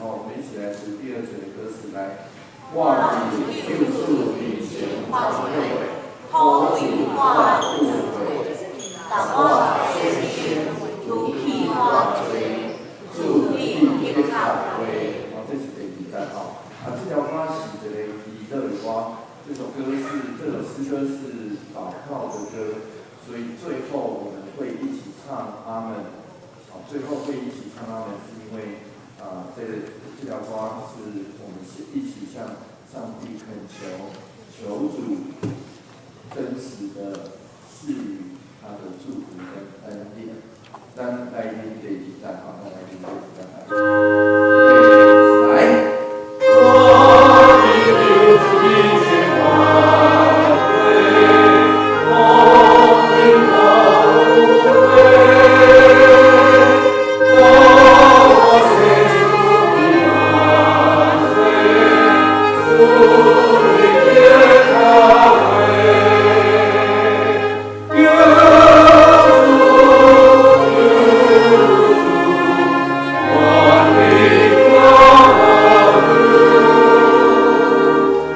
吼，我們一起來讀第二節的歌詞來。我佇救主面前發悔，苦為我誤會，共我洗淨，除去我罪，賜你的較話。哦，這是第二節吼。啊，這條歌是一个祈禱的歌，這首詩歌是禱告的歌，所以最後我們會一起唱阿門。好，最後會一起唱阿門，是因為啊，這條歌是我們是一起向上帝懇求，求主真實的賜予他的祝福跟恩典。咱來聽第二節，好，咱來聽第二節來。來。我佇救主面前發悔，苦為我誤會，共我洗淨除去我罪，賜你的較話。救主，救主，願你叫我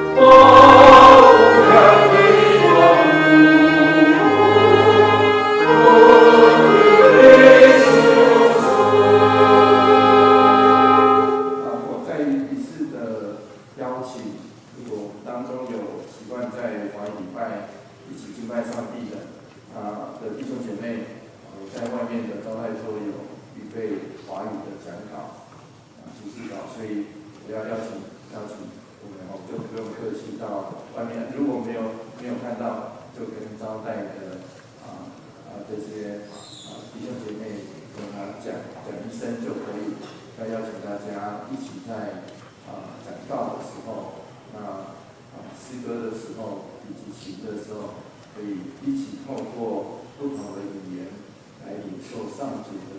有，無限的永不的相思。啊，我再一次的邀請，如果當中有習慣在華語禮拜一起敬拜上帝的的弟兄姐妹，我在外面的招待桌有預備華語的講稿啊，主事稿，所以我要邀請我們哦，就不用客氣到外面，如果沒有看到，就跟招待的這些弟兄姐妹跟他講一聲就可以。要邀請大家一起在講道的時候，那詩歌的時候以及琴的時候，可以一起透過不同的語言來領受上主的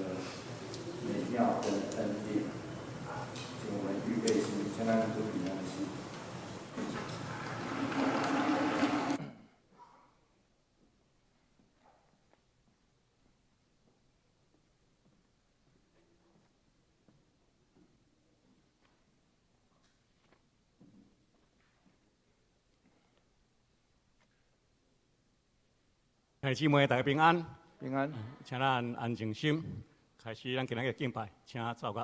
美妙跟恩典。請我們預備心，先來讀平安心。弟兄姊妹，大家平安，平安。請咱安靜心，開始咱今日的敬拜，請奏樂。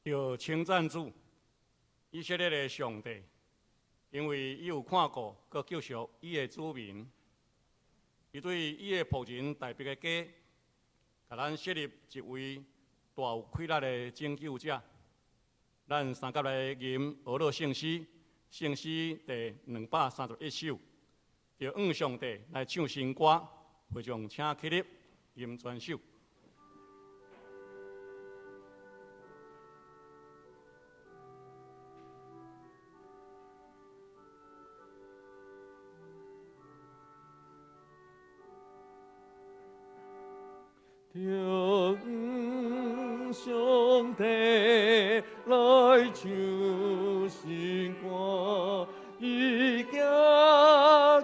著稱讚主，以色列的上帝，因為伊有看顧，閣救贖伊的子民。伊對伊的僕人大衛的家，共咱設立一位大有氣力的拯救者。咱三甲來吟和樂聖詩，聖詩第231首，著向上帝來唱新歌，會眾請起立，吟全首。著向上帝來唱新歌，伊行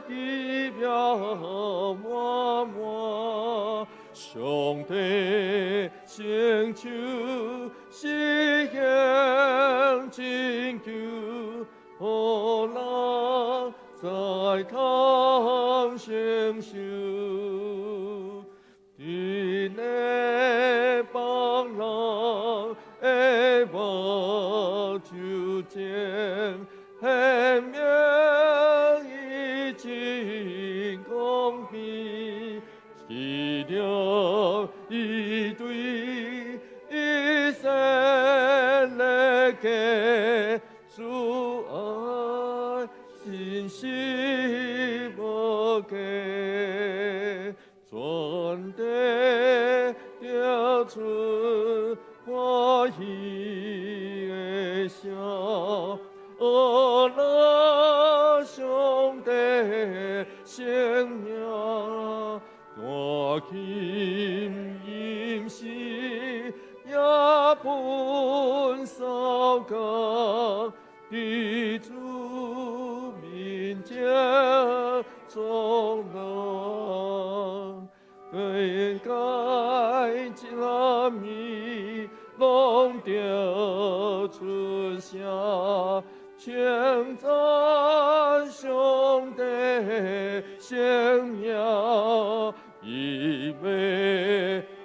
基妙滿滿，上帝成就施行拯救，予人在通承受。伫咧放人的目睭前，顯明伊真公義，指著伊對以色列家慈愛，信實無假，全地著出歡喜的聲，呵咾上帝聖名，彈琴吟詩也噴掃工，佇主面前作樂。世界這暝攏著出聲，稱讚上帝聖名，伊欲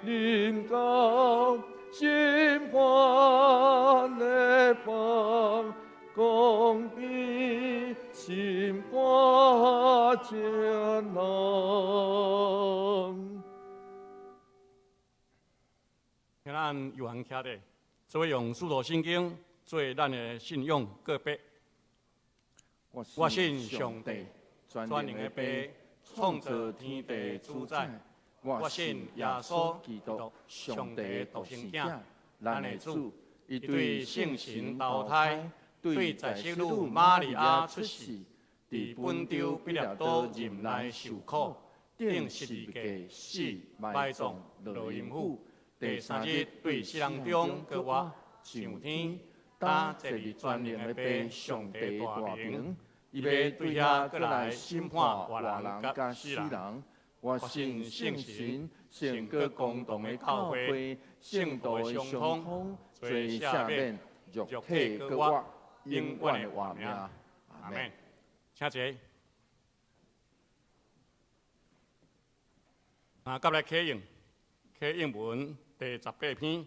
臨到審判的房，公義審判眾人。請咱悠閒徛咧，做伙用使徒信經做咱的信仰告白。我信上帝，全能的父，創造天地主宰。我信耶穌基督，上帝的獨生囝，咱的主，伊對聖神投胎，對在聖女瑪利亞出世，佇本丟彼拉多任內受苦，釘十字架死埋葬落陰府。第三日對死人中閣活，上天，擔坐佇全能的父上帝大爿，伊欲對遐閣來審判活人佮死人。我信聖神，聖閣公同的教會，聖徒的相通，罪赦免，肉體閣活，永遠的活命。阿門。請坐。啊，佮來啟應，啟應文第十八篇，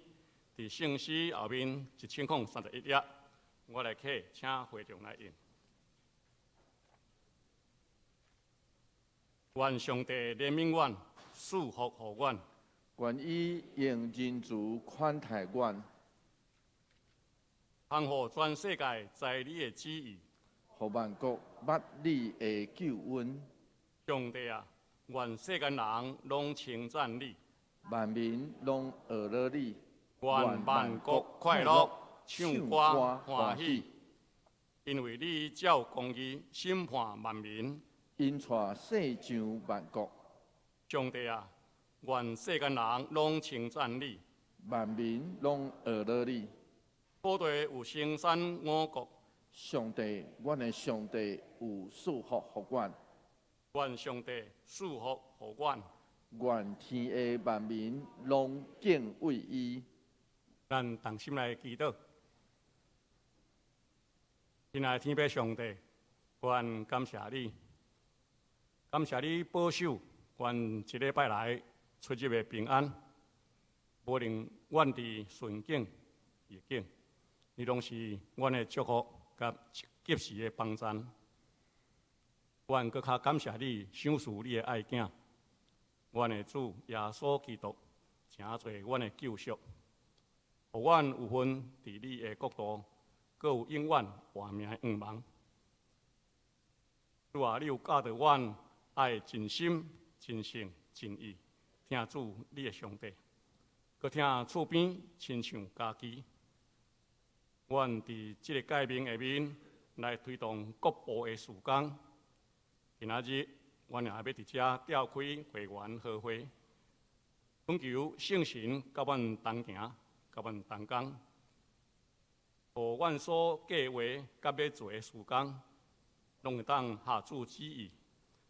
佇聖詩後面1031頁，我來啟，請會眾來應。願上帝憐憫阮，賜福予阮。願伊用仁慈寬待阮。通予全世界知你的旨意，予萬國捌你的救恩。上帝啊，願世間人攏稱讚你，萬民攏呵咾你。願萬國快樂，唱歌歡喜，因為你照公義審判萬民，引帶世上萬國。上帝啊，願世間人攏稱讚你，萬民攏呵咾你。土地有生產五穀。上帝，阮的上帝有賜福予阮。願上帝賜福予阮。願天下萬民攏敬畏伊。咱同心來祈禱。親愛的天父上帝，阮感謝你，感謝你保守阮這禮拜來出入的平安。無論阮佇順境逆境，你攏是阮的祝福佮及時的幫贊。阮閣較感謝你賞賜你的愛囝，阮的主耶穌基督，成做阮的救贖，予阮有份佇你的國度，閣有永遠活命的願望。主啊，你有教導阮愛盡心、盡性、盡意，疼主你的上帝，閣疼厝邊親像家己。阮佇這个誡命下面來推動國部的事工。今仔日，阮也欲佇遮召開會員和會，懇求聖神佮阮同行，佮阮同工，予阮所計畫佮欲做的事工，攏會當合主旨意，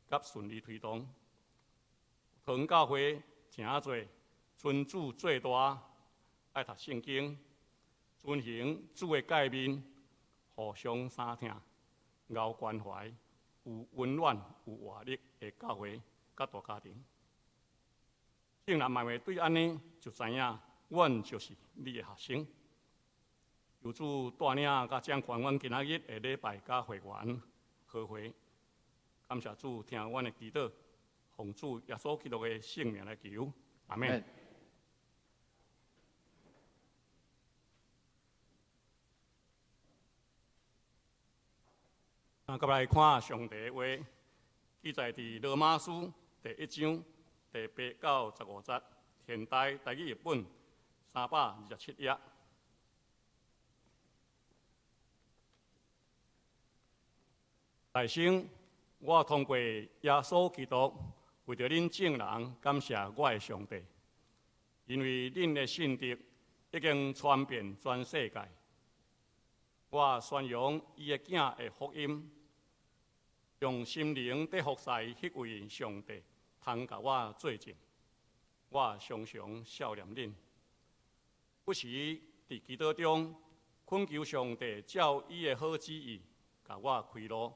佮順利推動。桃園教會誠做尊主最大，愛讀聖經，遵行主的誡命，互相相疼，𠢕關懷，有溫暖、有活力的教會佮大家庭。眾人嘛會對按呢就知影，阮就是你的學生。求主帶領佮掌權阮今仔日的禮拜佮會員和會，感謝主聽阮的祈禱，奉主耶穌基督的聖名來求，阿們。啊，佮來看上帝的話，記載佇羅馬書第一章第八到十五節，現代台語譯本327頁。大兄，我通過耶穌基督為著恁眾人感謝我的上帝，因為恁的信德已經傳遍全世界。我宣揚伊的囝的福音，用心靈佇服侍彼位上帝，通共我做證。我常常想念恁，不時佇祈禱中懇求上帝照伊的好旨意，共我開路，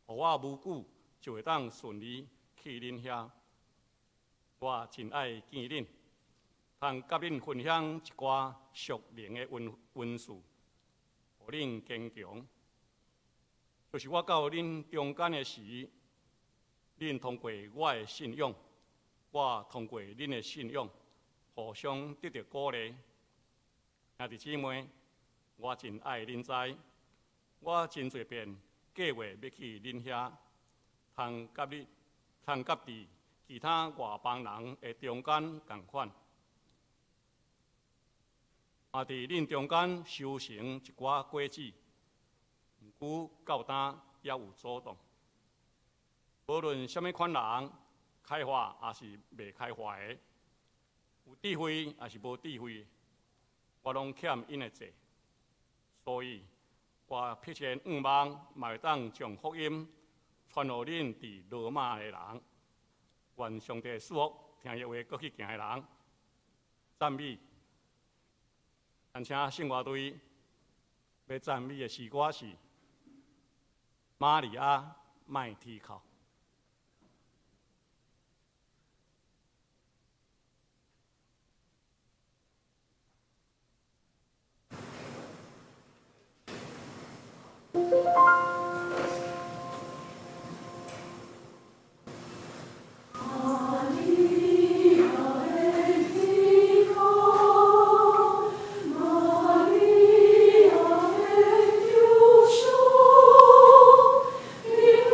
予我無久就會當順利去恁遐。我真愛見恁，通佮恁分享一寡屬靈的恩恩賜，予恁堅強。就是我到恁中間的時，恁通過我的信仰，我通過恁的信仰，互相得著鼓勵。兄弟姊妹，我真愛恁知，我真濟遍計劃欲去恁遐，通佮你，通佮佇其他外邦人的中間仝款，嘛佇恁中間收成一寡果子。毋過到今猶有阻擋。無論啥物款人，開化抑是未開化的，有智慧抑是無智慧，我攏欠𪜶的債。所以，我迫切向望，嘛會當將福音傳予恁佇羅馬的人。願上帝賜福，聽伊話閣去行的人，讚美。咱請聖樂隊欲讚美的詩歌是《瑪利亞莫啼哭》。瑪利亞，莫啼哭，瑪利亞別憂愁，因為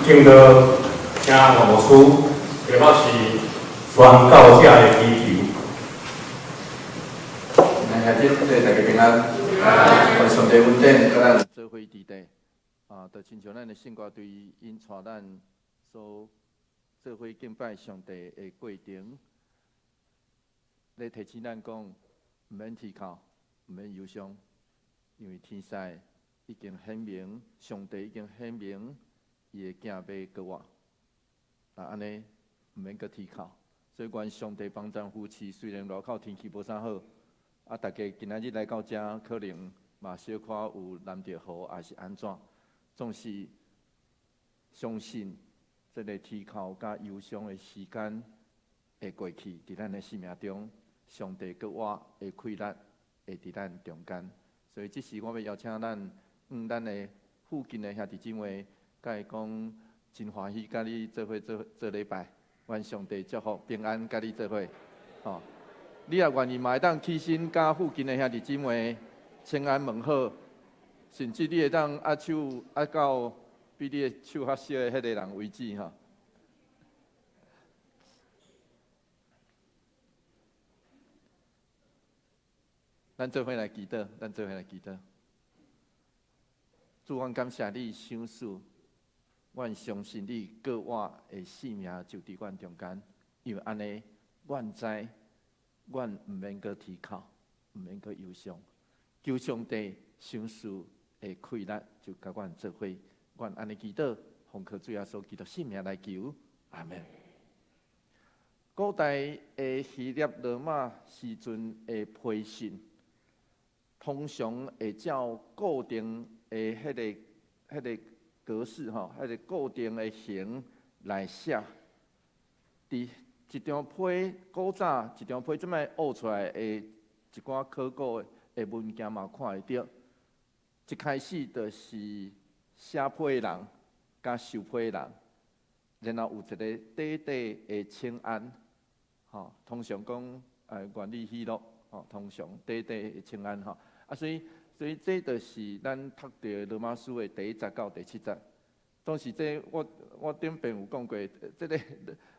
敬道，請黃牧師，題目是宣教者的祈求。來，兄弟，大家平安。願上帝恩典，佮咱做伙佇底。啊，就親像咱的聖歌隊𪜶帶咱所做伙敬拜上帝的過程，咧提醒咱講，毋免啼哭，毋免憂傷，因為天使已經顯明，上帝已經顯明伊的囝欲閣活。啊，按呢毋免閣啼哭。所以願上帝幫贊扶持，雖然外口天氣無啥好，啊，大家今仔日來到遮，可能嘛小可有淋著雨，抑是按怎，總是相信這个啼哭佮憂傷的時間會過去，佇咱的生命中，上帝閣活的氣力會佇咱中間。所以這時我欲邀請咱，咱的附近的兄弟姊妹，共伊講真歡喜，佮你做伙做做禮拜，願上帝祝福平安，佮你做伙，吼。你若願意嘛會當起身，佮附近的兄弟姊妹請安問好，甚至你會當握手握到比你的手較小的彼个人為止，吼。咱做伙來祈禱，咱做伙來祈禱。主，阮感謝你賞賜，阮相信你閣活的性命就佇阮中間，因為按呢，阮知阮毋免閣啼哭，毋免閣憂傷，求上帝賞賜的氣力就佮阮做伙，阮按呢祈禱，奉靠主耶穌基督聖名來求，阿門。古代的希臘羅馬時陣的批信，通常會照固定的彼个格式吼，彼个固定的型來寫。佇一張批古早一張批這擺挖出來的一寡考古的文件嘛看會著。一開始就是寫批的人佮收批的人，然後有一個短短的請安，吼，通常講願你喜樂，吼，通常短短的請安吼。啊，所以這就是咱讀著羅馬書的第一節到第七節。當時這我頂遍有講過，這个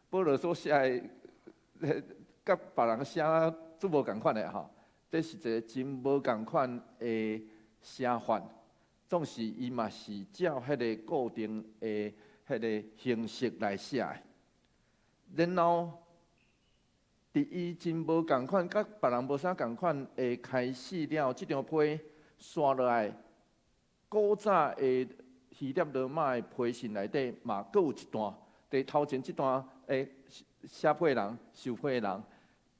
保羅所寫的，佮別人寫足無仝款的吼。這是一个真無仝款的寫法，總是伊嘛是照彼个固定的彼个形式來寫的。然後，佇伊真無仝款，佮別人無啥仝款的開始了，這張批紲落來，古早的希臘羅馬的批信內底嘛，閣有一段，佇頭前這段的寫批人、收批的人，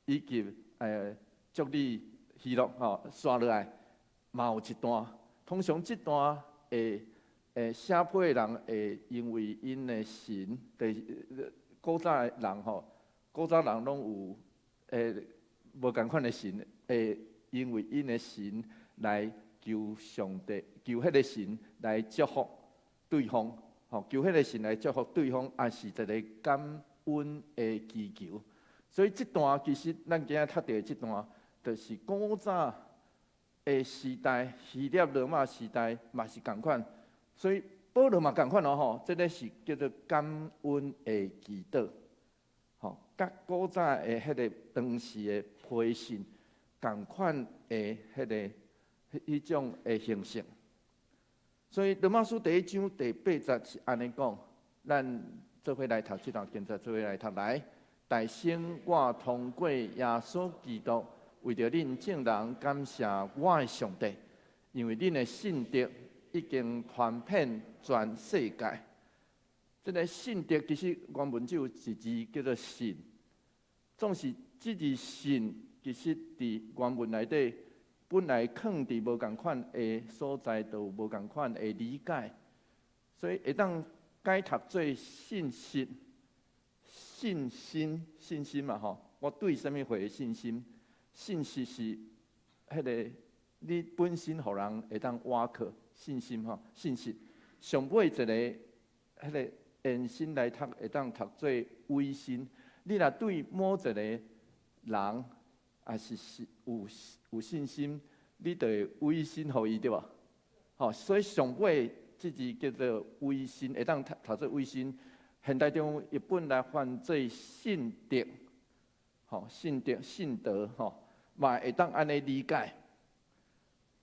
以及祝你喜樂吼，紲落來嘛有一段。通常這段會寫批的人會因為𪜶的神，就是古早的人吼，古早人攏有無仝款的神，會因為𪜶的神來求上帝，求彼个神來祝福對方，吼，求彼个神來祝福對方，也是一个感恩的祈求。所以這段其實咱今仔讀著的這段，就是古早的時代，希臘羅馬時代嘛是仝款，所以保羅嘛仝款哦吼，這个是叫做感恩的祈禱，吼，佮古早的彼个當時的批信仝款的彼个彼種的形式。所以羅馬書第一章第八節是按呢講，咱做伙來讀這段經節，做伙來讀來。大先我通過耶穌基督，為著恁眾人感謝我的上帝，因為恁的信德已經傳遍全世界。這个信德其實原文只有一字叫做信，總是這字信，其實佇原文內底本來囥佇無仝款的所在，就有無仝款的理解，所以會當解讀做信實、信心、信心嘛吼。我對啥物貨的信心？信實是彼个你本身予人會當倚靠信心吼，信實。上尾一个彼个延伸來讀，會當讀做威信。你若對某一個人，也是是有信心，你就會威信予伊對無？吼，所以上尾這字叫做威信，會當讀讀做威信。現代中譯本來翻做信德，吼，信德、信德，吼，嘛會當按呢理解。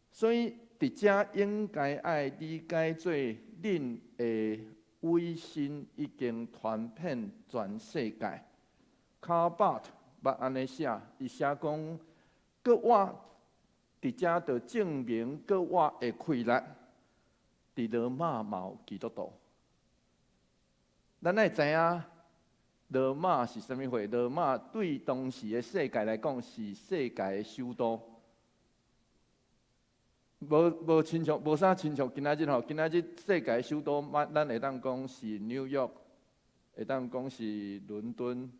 所以佇遮應該愛理解做恁的威信已經傳遍全世界。卡巴特捌按呢寫，伊寫講，閣我佇遮就證明，閣我會氣力，佇羅馬嘛有基督徒。咱愛知影羅馬是啥物貨？羅馬對當時的世界來講是世界的首都。無無親像無啥親像今仔日吼，今仔日世界首都，咱會當講是紐約，會當講是倫敦，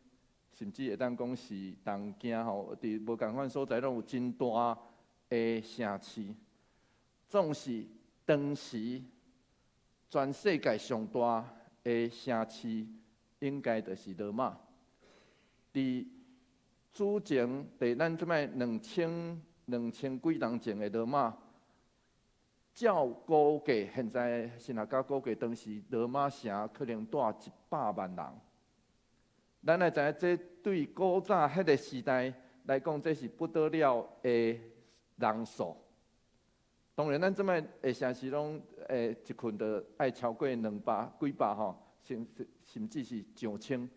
甚至會當講是東京吼。佇無仝款所在，攏有真大的城市。總是當時全世界上大的城市，應該就是羅馬。佇主前，佇咱這擺兩千幾年前的羅馬。照估計，現在神學家估計，當時羅馬城可能蹛100萬人。咱來知影，這對古早彼個時代來講，這是不得了的人數。當然，咱這擺的城市攏一群就愛超過兩百幾百吼，甚至是上千。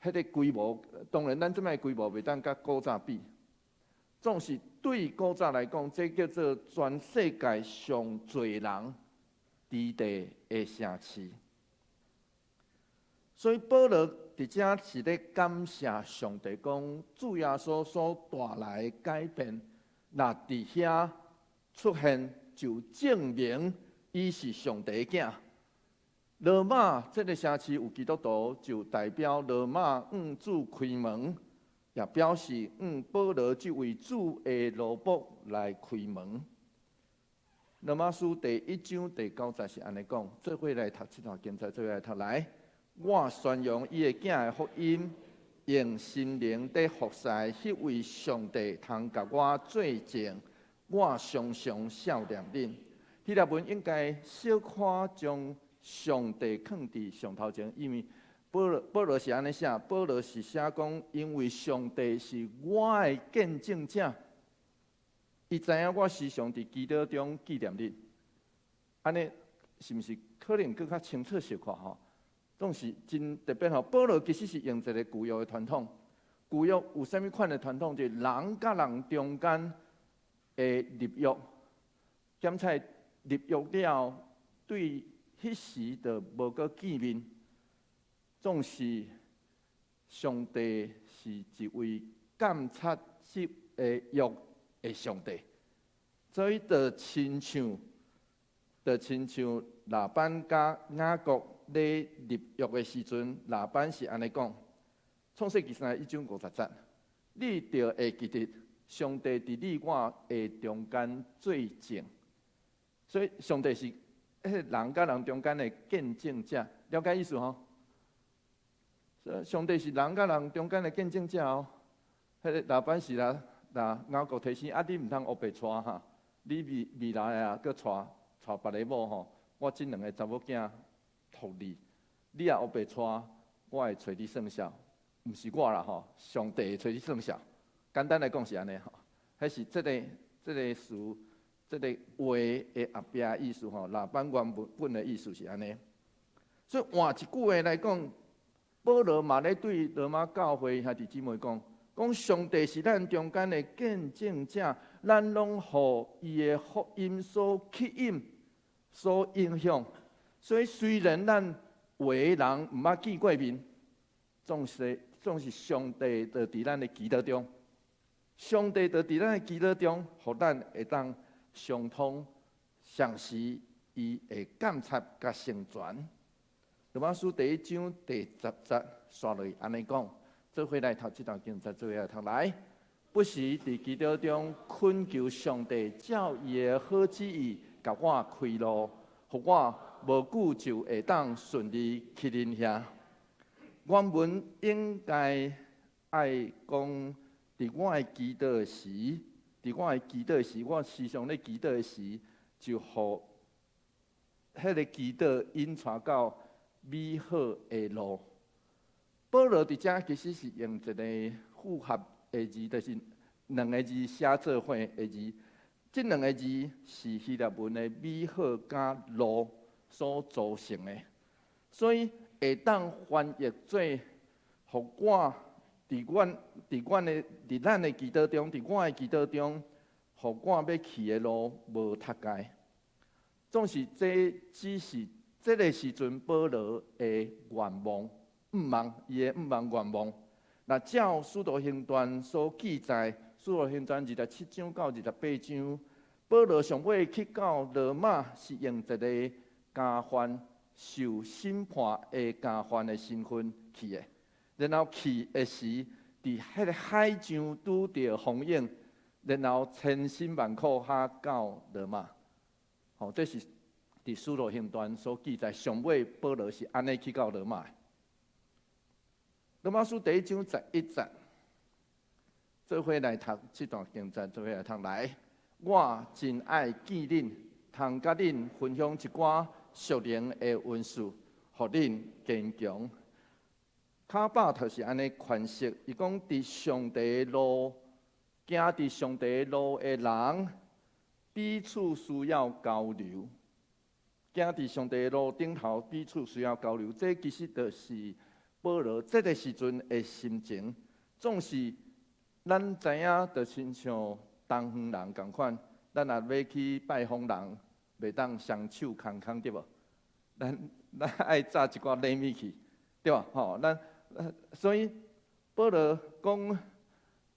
彼個規模，當然咱這擺規模袂當佮古早比。總是對古早來講，這叫做全世界上濟人佇地的城市。所以保羅佇遮是咧感謝上帝，講主耶穌所帶來的改變，若佇遐出現，就證明伊是上帝的囝。羅馬這个城市有基督徒，就代表羅馬向主開門。也表示，向保羅這位主的奴僕來開門。羅馬書第一章第九節是按呢講：做伙來讀這段經節，做伙來讀來。我宣揚伊的囝的福音，用心靈佇服侍彼位上帝，通共我做證，我常常想念恁。希臘文應該小可將上帝囥佇上頭前，因為保羅是按呢寫，保羅是寫講，因為上帝是我的見證者，伊知影我時常佇祈禱中紀念恁。按呢是毋是可能閣較清楚小可吼？總是真特別吼。保羅其實是用一個舊約的傳統，舊約有啥物款的傳統？就是人佮人中間的立約，檢採立約了，對彼時就無閣見面。總是上帝是一位監察這个約的上帝，所以就親像拉班佮雅各咧立約的時陣，拉班是按呢講：創世記31章50節，你著會記得上帝佇你我的中間做證，所以上帝是彼个人佮人中間的見證者，了解意思吼？上帝是人佮人中間的見證者哦。彼个拉班是啦，若雅各提醒啊，你毋通烏白娶哈，你未來啊，閣娶娶別个某吼，我這兩个查某囝予你，你若烏白娶，我會揣你算數，毋是我啦吼，上帝會揣你算數。簡單來講是按呢吼，彼是這個詞，這个話的後壁意思吼，拉班原本的意思是按呢。所以換一句話來講，保羅嘛咧對羅馬教會兄弟姊妹講，講上帝是咱中間的見證者，咱攏予伊的福音所吸引、所影響。所以雖然咱有的人毋捌見過面，總是上帝就佇咱的祈禱中，上帝就佇咱的祈禱中，予咱會當相通，相時伊會監察佮成全。羅馬書第一章第十節，煞落去按呢講，做伙來讀這段經節，做伙來讀來。不時佇祈禱中懇求上帝，照伊的好旨意，共我開路，予我無久就會當順利去恁遐。原文應該愛講，佇我的祈禱時，我時常咧祈禱時，就予彼个祈禱引帶到美好的路。保羅佇遮其實是用一個複合的字，就是兩個字寫做伙的字。這兩個字是希臘文的美好佮路所組成的，所以會當翻譯做，予我佇咱的祈禱中，佇我的祈禱中，予我欲去的路無窒礙。總是這只是這个時陣保羅的願望，向望，伊的向望願望。若照《使徒行傳》所記載，《使徒行傳》27章到28章，保羅上尾去到羅馬，是用一个監犯受審判的監犯的身份去的。然後去的時，佇彼个海上拄著風湧，然後千辛萬苦才到羅馬。吼，這是佇《使徒行傳》所記載，上尾保羅是按呢去到羅馬。羅馬書第一章十一節，做伙來讀這段經節，做伙來讀來。我真愛見恁，通佮恁分享一寡屬靈的恩賜，予恁堅強。卡巴特是按呢詮釋，伊講佇上帝的路，行佇上帝的路的人，彼此需要交流。行佇上帝的路頂頭，彼此需要交流。這其實就是保羅這个時陣的心情。總是咱知影，就親像東方人仝款，咱若欲去拜訪人，袂當雙手空空對無？咱愛紮一寡禮物去，對無？吼，咱所以保羅講，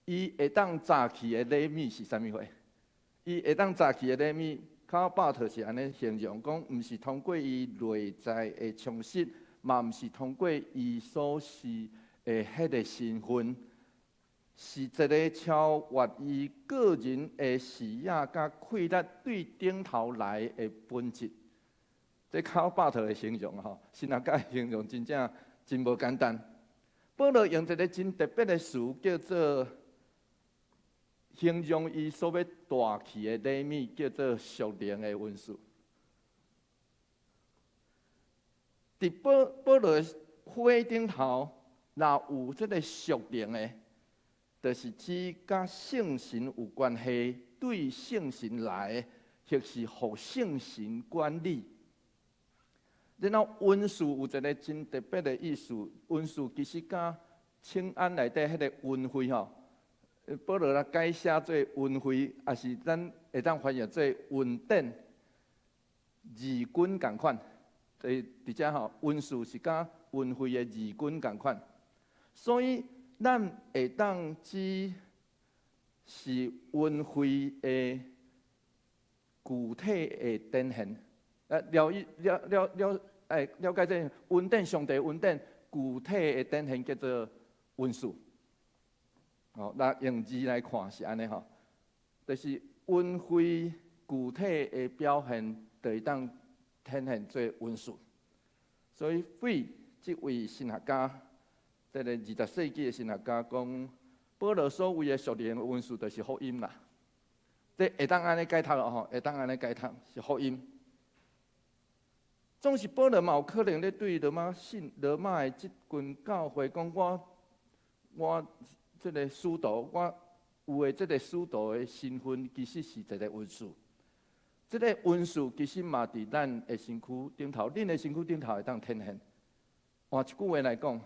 伊會當紮去的禮物是啥物貨？伊會當紮去的禮物，卡巴特是按呢形容講，毋是通過伊內在的充實，嘛毋是通過伊所是的彼个身份，是一个超越伊個人的視野佮氣力對頂頭來的本質。這卡巴特的形容吼，神學家的形容真正真無簡單。保羅用一个真特別的詞，叫做形容伊所欲帶去的禮物，叫做屬靈的恩賜。佇保羅火頂頭，若有這个屬靈的，就是指佮聖神有關係，對聖神來的，或是予聖神管理。然後恩賜有一个真特別的意思，恩賜其實佮請安內底彼个恩惠吼，保羅來改寫做恩惠，抑是咱會當翻譯做恩典、義軍仝款。佇遮吼，恩賜是佮恩惠的義軍仝款，所以咱會當指是恩惠的具體的展現。了了了了，了解這恩典，上帝恩典具體的展現叫做恩賜。哦，那用字來看是按呢吼，就是恩惠具體的表現，就會當展現做恩賜。所以，費這位神學家，這个20世紀的神學家講，保羅所謂的屬靈恩賜，就是福音啦。這會當按呢解讀吼，會當按呢解讀是福音。總是保羅嘛有可能咧對羅馬信羅馬的這群教會講，我這个使徒，我有的這个使徒的身份，其實是一個恩賜。這个恩賜其實嘛佇咱的身軀頂頭，恁的身軀頂頭會當展現。換一句話來講，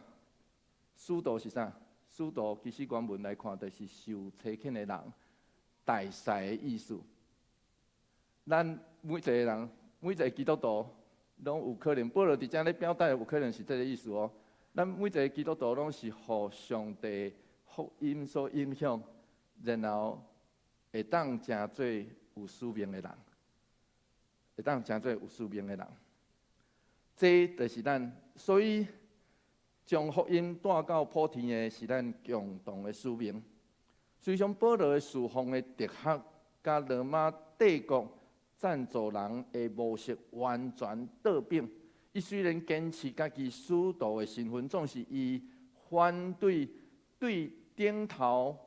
使徒是啥？使徒其實原文來看，就是受差遣的人，大使的意思。咱每一个人，每一个基督徒，攏有可能，保羅佇遮咧表達的有可能是這个意思哦。咱每一个基督徒攏是予上帝福音所影響，然後會當成做有使命的人，會當成做有使命的人。這就是咱，所以將福音帶到普天的是咱共同的使命。隨著保羅的侍奉的哲學，佮羅馬帝國贊助人的模式完全倒反。伊雖然堅持家己使徒的身份，總是伊反對對頂頭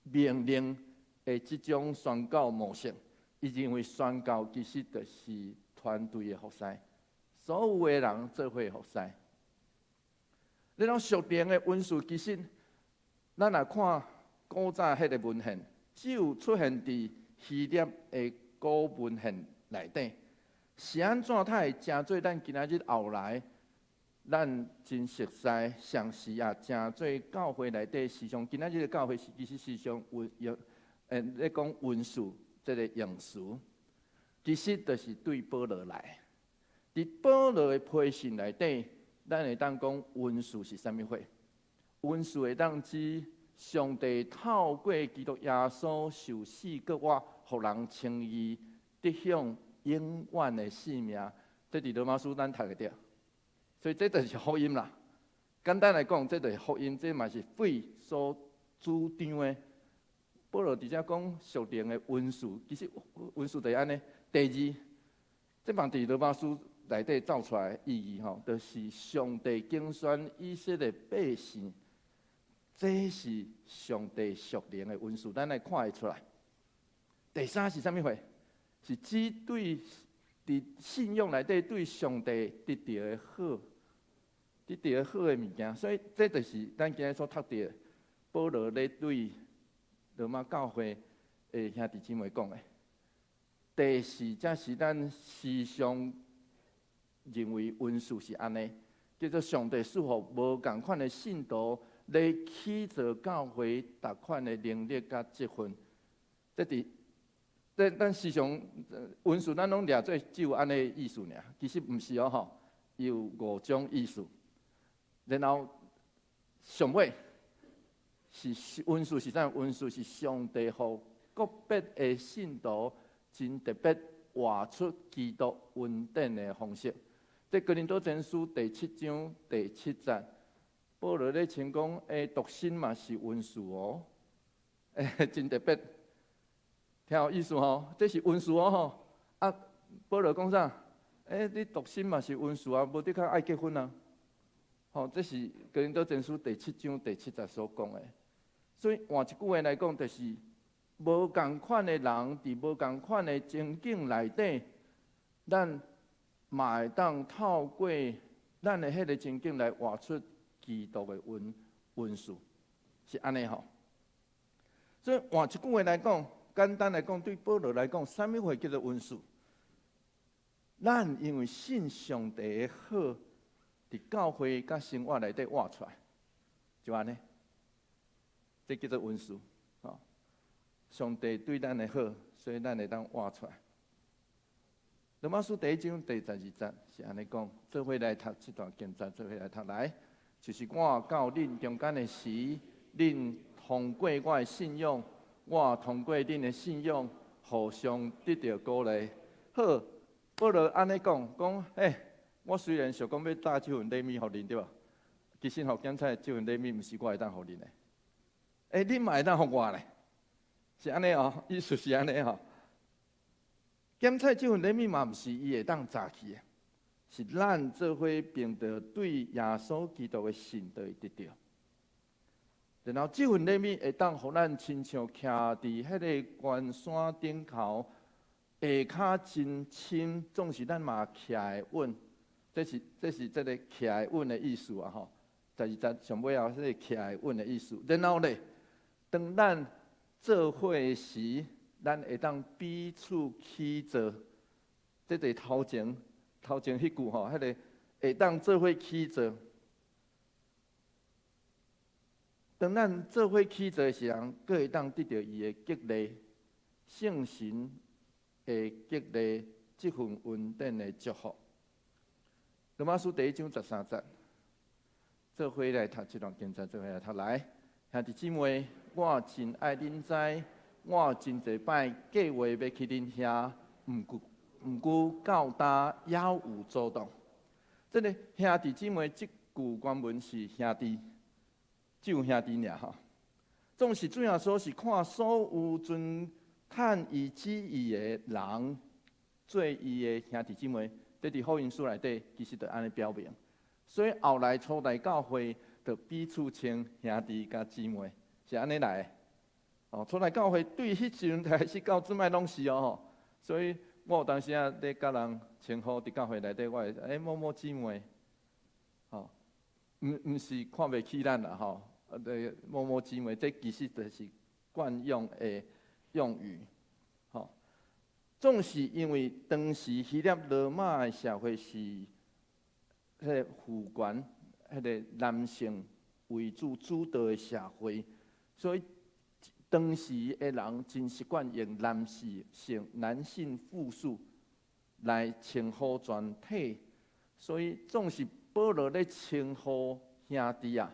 命令的這種宣教模式。伊認為宣教其實就是團隊的服侍，所有的人做伙服侍。你講屬靈的恩賜，其實咱若看古早彼個文獻，只有出現佇希臘的古文獻內底，是按怎它會成做咱今仔日後來咱真熟悉，上時也成做教會內底時常，今仔日的教會是其實時常有用，咧講恩賜這個用詞，其實就是對保羅來。佇保羅的批信內底，咱會當講恩賜是啥物貨？恩賜會當指上帝透過基督耶穌受死閣活，予人稱義，得享永遠的性命。這佇羅馬書咱讀會著，所以這就是福音啦。簡單來講，這就是福音，這嘛是費所主張的。保羅佇遮講屬靈的恩賜，其實恩賜就是按呢。第二，這嘛佇羅馬書內底走出來的意義吼，就是上帝揀選以色列百姓，這是上帝屬靈的恩賜，咱來看會出來。第三是啥物貨？是指對佇信仰內底對上帝得著的好，得著的好的物件。所以這就是咱今日所讀著保羅咧對羅馬教會的兄弟姊妹講的。第四，才是咱時常認為恩賜是按呢，叫做上帝賜予無仝款的信徒來起造教會逐款的能力佮職分。這佇這咱時常恩賜，咱攏掠做只有按呢意思爾，其實毋是哦吼，有五種意思。然後上尾是恩賜是啥？恩賜是上帝予個別的信徒真特別活出基督恩典的方式。這哥林多前書第七章第七節，保羅咧稱講，獨身嘛是恩賜哦，真特別，聽有意思吼？這是恩賜哦吼。啊，保羅講啥？你獨身嘛是恩賜啊，無的確愛結婚啊。吼，這是哥林多前書第七章第七節所講的。所以換一句話來講，就是無仝款的人，佇無仝款的情景內底，咱嘛會當透過咱的彼个情景來活出基督的恩賜，是按呢吼。所以換一句話來講，簡單來講，對保羅來講，啥物貨叫做恩賜？咱因為信上帝的好，佇教會佮生活內底活出來，就按呢，這叫做恩賜。吼，上帝對咱的好，所以咱會當活出來。羅馬書第一章第十二節是按呢講，做伙來讀這段經節，做伙來讀來，就是我到恁中間的時，恁通過我的信仰，我通過恁的信仰，互相得著鼓勵。好，保羅按呢講，講，我雖然想講欲帶這份禮物予恁，對無？其實吼，檢查這份禮物毋是我會當予恁的，恁嘛會當予我咧，是按呢哦，意思是按呢吼。檢採這份禮物嘛，毋是伊會當榨去的，是咱做伙憑著對耶穌基督的信就會得著。然後這份禮物會當予咱親像徛佇彼个懸山頂頭，下跤真深，總是咱嘛徛會穩。這是這个徛會穩的意思啊！吼，十二節上尾後這个徛會穩的意思。然後咧，當咱做伙時，咱會當彼此起造，這就是頭前彼句吼，彼个會當做伙起造。當咱做伙起造的時陣，閣會當得著伊的激勵，聖神的激勵，這份恩典的祝福。羅馬書第一章十三節，做伙來讀這段經節，做伙來讀來。兄弟姊妹，我真愛恁知，我真濟擺計劃欲去恁遐，毋過到今猶有阻擋。這个兄弟姊妹，這句原文是兄弟，只有兄弟爾吼。總是主耶穌是看所有遵趁伊旨意的人做伊的兄弟姊妹，這佇福音書內底其實就按呢表明。所以後來初代教會就彼此稱兄弟佮姊妹，是按呢來的。哦，初代教會對彼時陣開始到這擺攏是哦。所以我有當時啊，咧佮人稱呼佇教會內底，我會某某姊妹，吼，毋是看袂起咱啦，吼，對某某姊妹，這其實就是慣用的用語，吼。總是因為當時希臘羅馬的社會是彼个父權、彼个男性為主主導的社會，所以當時的人真習慣用男士性、男性複數來稱呼全體，所以總是保羅咧稱呼兄弟啊，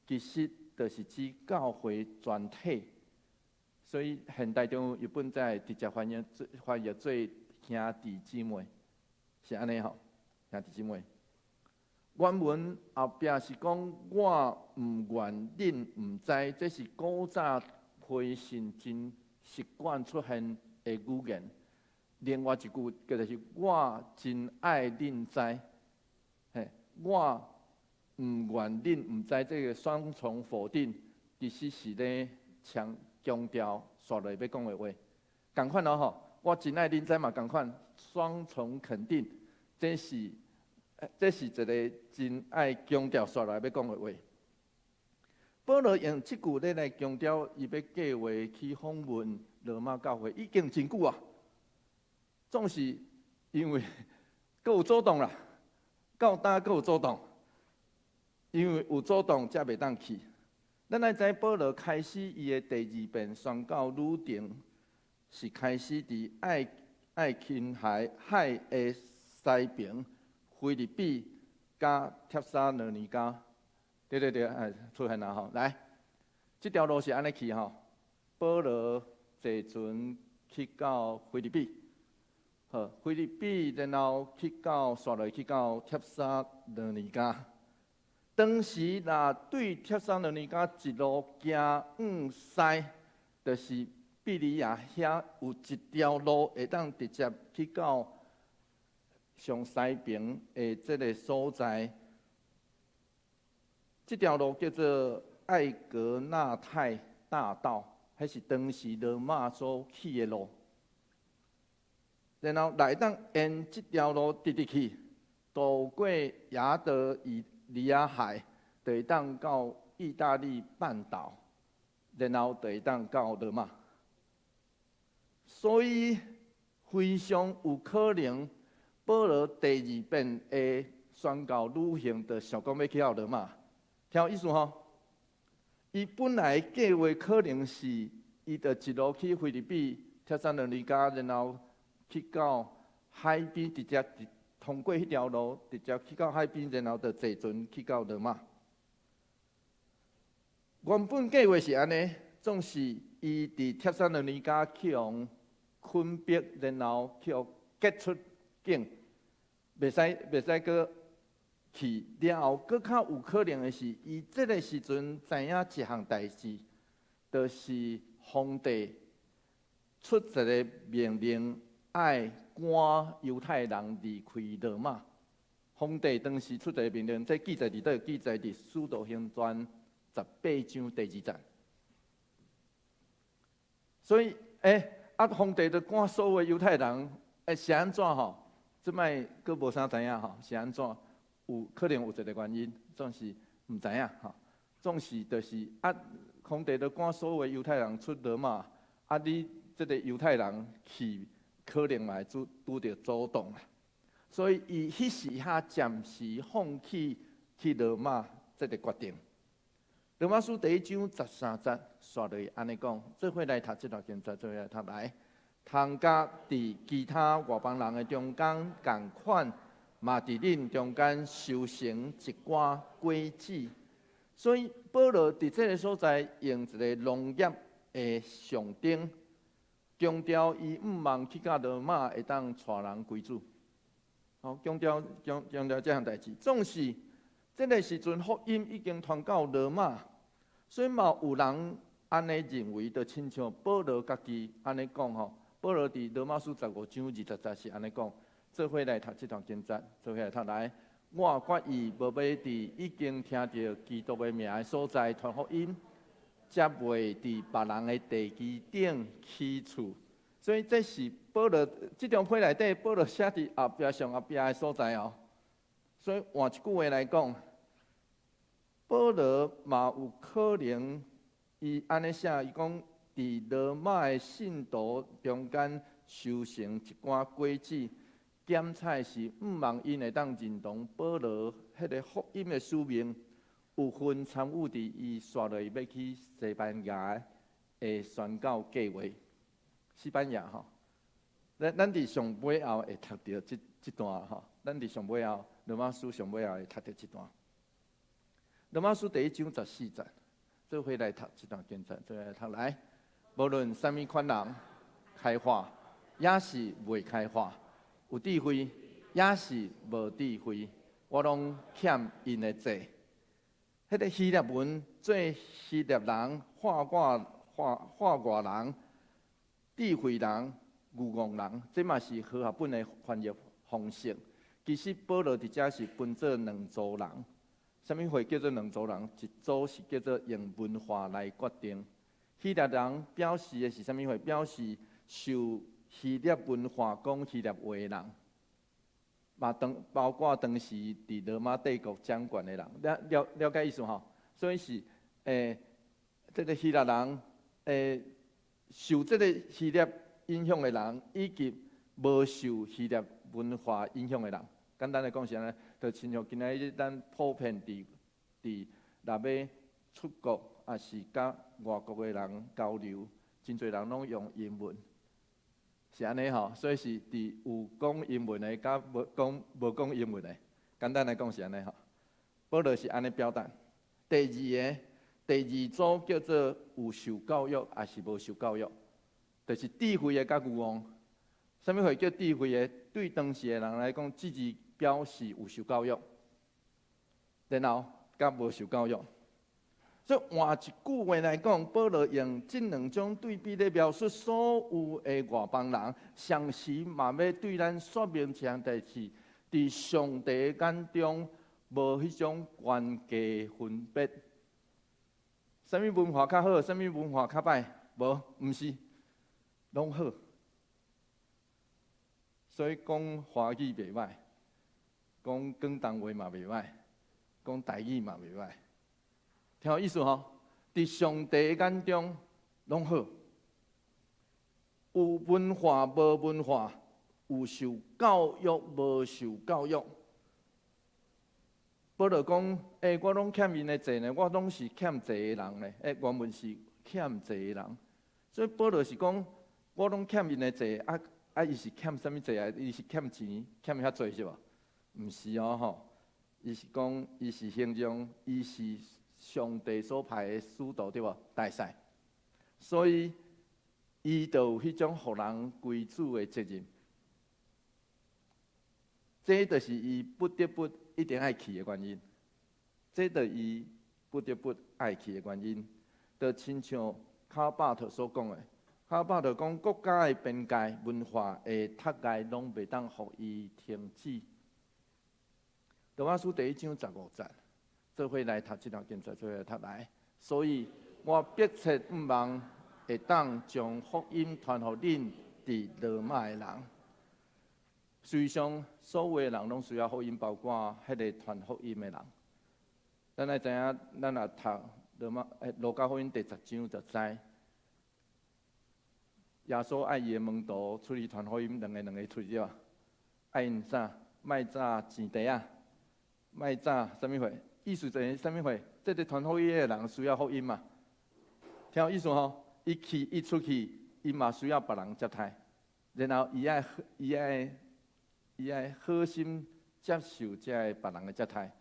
其實就是指教會全體。所以現代中譯本才會直接翻譯做兄弟姊妹，是按呢吼，兄弟姊妹。原文後壁是講我毋願恁毋知，這是古早回信真習慣出現的語言。另外一句叫做是我真愛恁知，嘿，我毋願恁毋知，這个雙重否定，其實是咧強調煞落欲講的話。仝款囉吼，我真愛恁知嘛，仝款雙重肯定，這是一个真愛強調煞落欲講的話。保羅用這句咧來強調，伊欲計劃去訪問羅馬教會，已經真久啊。總是因為閣有阻擋啦，到今閣有阻擋，因為有阻擋才袂當去。咱愛知保羅開始伊的第二遍宣教旅程，是開始佇愛琴海的西爿腓立比佮帖撒羅尼迦。對對對，哎，出現啦吼！來，這條路是按呢去吼。保羅坐船去到腓立比，好，腓立比，然後去到煞落去到帖撒羅尼迦。當時若對帖撒羅尼迦一路行往西，就是庇哩亞遐有一條路會當直接去到上西爿的這个所在。這條路叫做艾格納泰大道，彼是當時羅馬所起的路。然後來當沿這條路直直去，渡過亞得里亞海，就會當到意大利半島，然後就會當到羅馬。所以非常有可能，保羅第二遍的宣教旅行，就想講欲去到羅馬。聽有意思吼？伊本來計劃可能是，伊就一路去腓立比、帖撒羅尼迦，然後去到海邊，直接通過彼條路，直接去到海邊，然後就坐船去到羅馬。原本計劃是按呢，總是伊佇帖撒羅尼迦去予困迫，然後去予趕出境，袂使閣去了後，閣較有可能的是，伊這个時陣知影一項代誌，就是皇帝出一个命令，愛趕猶太人離開羅馬。皇帝當時出一个命令，這記載佇佗？記載佇《使徒行傳》18章第二節。所以，啊，皇帝就趕所有猶太人，是按怎吼？這擺閣無啥知影吼，是按怎？有可能有一个原因，總是毋知影吼。總是就是啊，皇帝就趕所有猶太人出羅馬，啊，你這个猶太人去，可能嘛會拄著阻擋啦。所以，伊彼時遐暫時放棄去羅馬這个決定。羅馬書第一章十三節，煞落按呢講，做伙來讀這段經節，做伙來讀來。通佮佇其他外邦人的中間仝款，嘛佇恁中間收成一寡果子。所以保羅佇這个所在用一个農業的象徵，強調伊向望去到羅馬會當帶人歸主。好，強調這項代誌。總是這个時陣福音已經傳到羅馬，所以嘛有人按呢認為，就親像保羅家己按呢講吼。保羅佇羅馬書15章20節是按呢講，做伙來讀這段經節，做伙來讀來。我決意無欲佇已經聽著基督的名的所在傳福音，才袂佇別人的地基頂起厝。所以所以這是保羅這張批內底，保羅寫佇後壁上後壁的所在哦。所以換一句話來講，保羅嘛有可能，伊按呢寫，伊講佇羅馬的信徒中間修成一寡果子，檢採是向望𪜶會當認同保羅彼个福音的使命，有份參與佇伊紲落欲去西班牙的宣教計劃。西班牙吼，咱佇上尾後會讀著這段吼，咱佇上尾後羅馬書上尾後會讀著這段。羅馬書第一章十四節，做伙來讀這段經節，做伙來讀來。無論啥物款人，開化抑是未開化，有智慧抑是無智慧，我攏欠𪜶的債。彼个希臘文做希臘人、化外人、智慧人、愚戇人，這嘛是和合本的翻譯方式。其實保羅佇遮是分做兩組人，啥物會叫做兩組人？一組是叫做用文化來決定。希臘人表示的是啥物貨？表示受希臘文化講希臘話的人，嘛當包括當時佇羅馬帝國掌權的人，了解意思吼？所以是這个希臘人受這个希臘影響的人，以及無受希臘文化影響的人。簡單來講是按呢，就親像今仔日咱普遍佇若欲出國，抑是佮外國的人交流，真濟人攏用英文，是按呢吼。所以是佇有講英文的，佮無講英文的，簡單來講是按呢吼。保羅是按呢表達。第二个，第二組叫做有受教育，抑是無受教育，就是智慧的佮愚戇。啥物貨叫智慧的？對當時的人來講，這字表示有受教育，然後佮無受教育。所以換一句話來講，保羅用這兩種對比來描述所有的外邦人，同時嘛欲對咱說明一項代誌，佇上帝眼中無彼種懸低分別。啥物文化較好，啥物文化較歹？無，毋是，攏好。所以講華語袂歹，講廣東話嘛袂歹，講台語嘛袂歹。聽有意思吼？佇上帝眼中攏好，有文化無文化，有受教育無受教育。保羅講：我攏欠𪜶的債呢，我攏是欠債的人呢。原文是欠債的人，所以保羅是講，我攏欠𪜶的債，啊啊，伊是欠啥物債啊？伊是欠錢，欠遐濟是無？毋是哦吼，伊是講，伊是形容，伊是上帝所派的使徒對無？大使，所以伊就有彼種予人歸主的責任。這就是伊不得不一定愛去的原因。這就是伊不得不愛去的原因。就親像卡巴特所講的，卡巴特講國家的邊界、文化的窒礙，攏袂當予伊停止。羅馬書第一章十五節。做伙來讀這段經節，做伙來讀來。所以我迫切向望會當將福音傳予恁佇羅馬的人。事實上，所有的人攏需要福音，包括彼个傳福音的人。咱愛知影，咱若讀路加福音第十章就知，耶穌愛伊的門徒出去傳福音，兩个兩个出去對愛𪜶啥？莫紮錢袋仔，莫紮啥物貨？意思就是啥物貨？這个傳福音的人需要福音嘛？聽有意思吼？伊去，伊出去，伊嘛需要別人接待，然後伊愛好心接受這个別人的接待，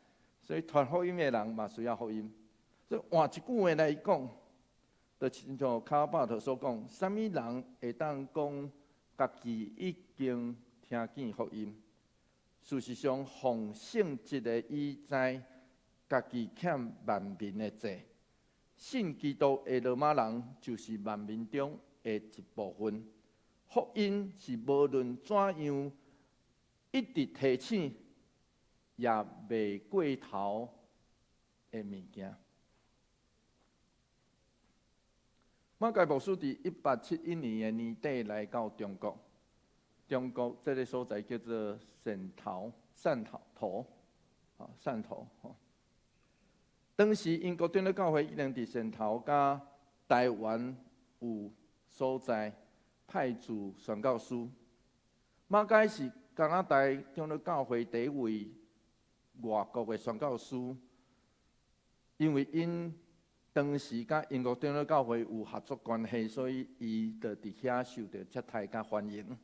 所以傳福音的人嘛需要福音。所以換一句話來講，就親像卡巴特所講，啥物人會當講家己已經聽見福音？事實上，奉聖職的伊知家己欠萬民的債，信基督的羅馬人就是萬民中的一部分。福音是無論怎樣，一直提醒，也袂過頭的物件。馬偕牧師佇1871年的年底來到中國，中國這个所在叫做汕頭，汕頭頭，啊，汕頭吼。當時英國長老教會已經佇汕頭佮台灣有所在派駐宣教師。馬偕是加拿大長老教會第一位外國的宣教師，因為𪜶當時佮英國長老教會有合作關係，所以伊就佇遐受著接待佮歡迎。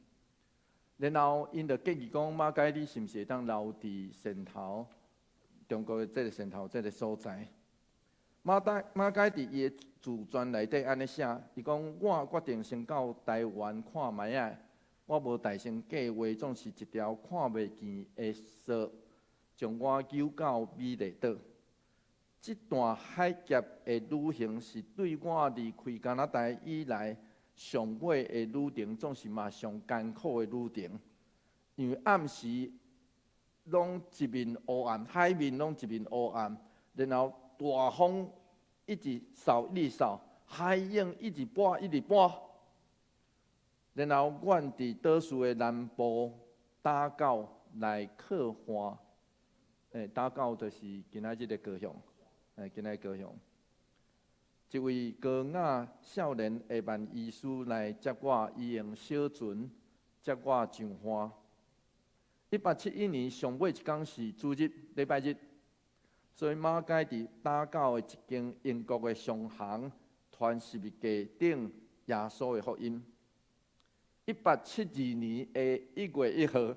然後𪜶就建議講，馬偕你是毋是會當留佇汕頭，中國的這个汕頭這个所在？馬偕佇伊的自傳內底按呢寫，伊講我決定先到台灣看覓仔，我無大成計劃，總是一條看袂見的索，將我揪到美麗島。這段海峽的旅行是對我離開加拿大以來上尾的旅程，總是嘛上艱苦的旅程。因為暗時攏一面烏暗，海面攏一面烏暗，然後大風一直掃一直掃，海湧一直撥一直撥。然後阮佇島嶼的南部打狗來靠岸，打狗就是今仔日的高雄。今仔高雄，一位高雅少年的萬醫師來接我，伊用小船接我上岸。1871年上尾一工是主日，禮拜日，所以馬偕佇打狗的一間英國的商行傳十字架頂耶穌的福音。1872年的1月1號，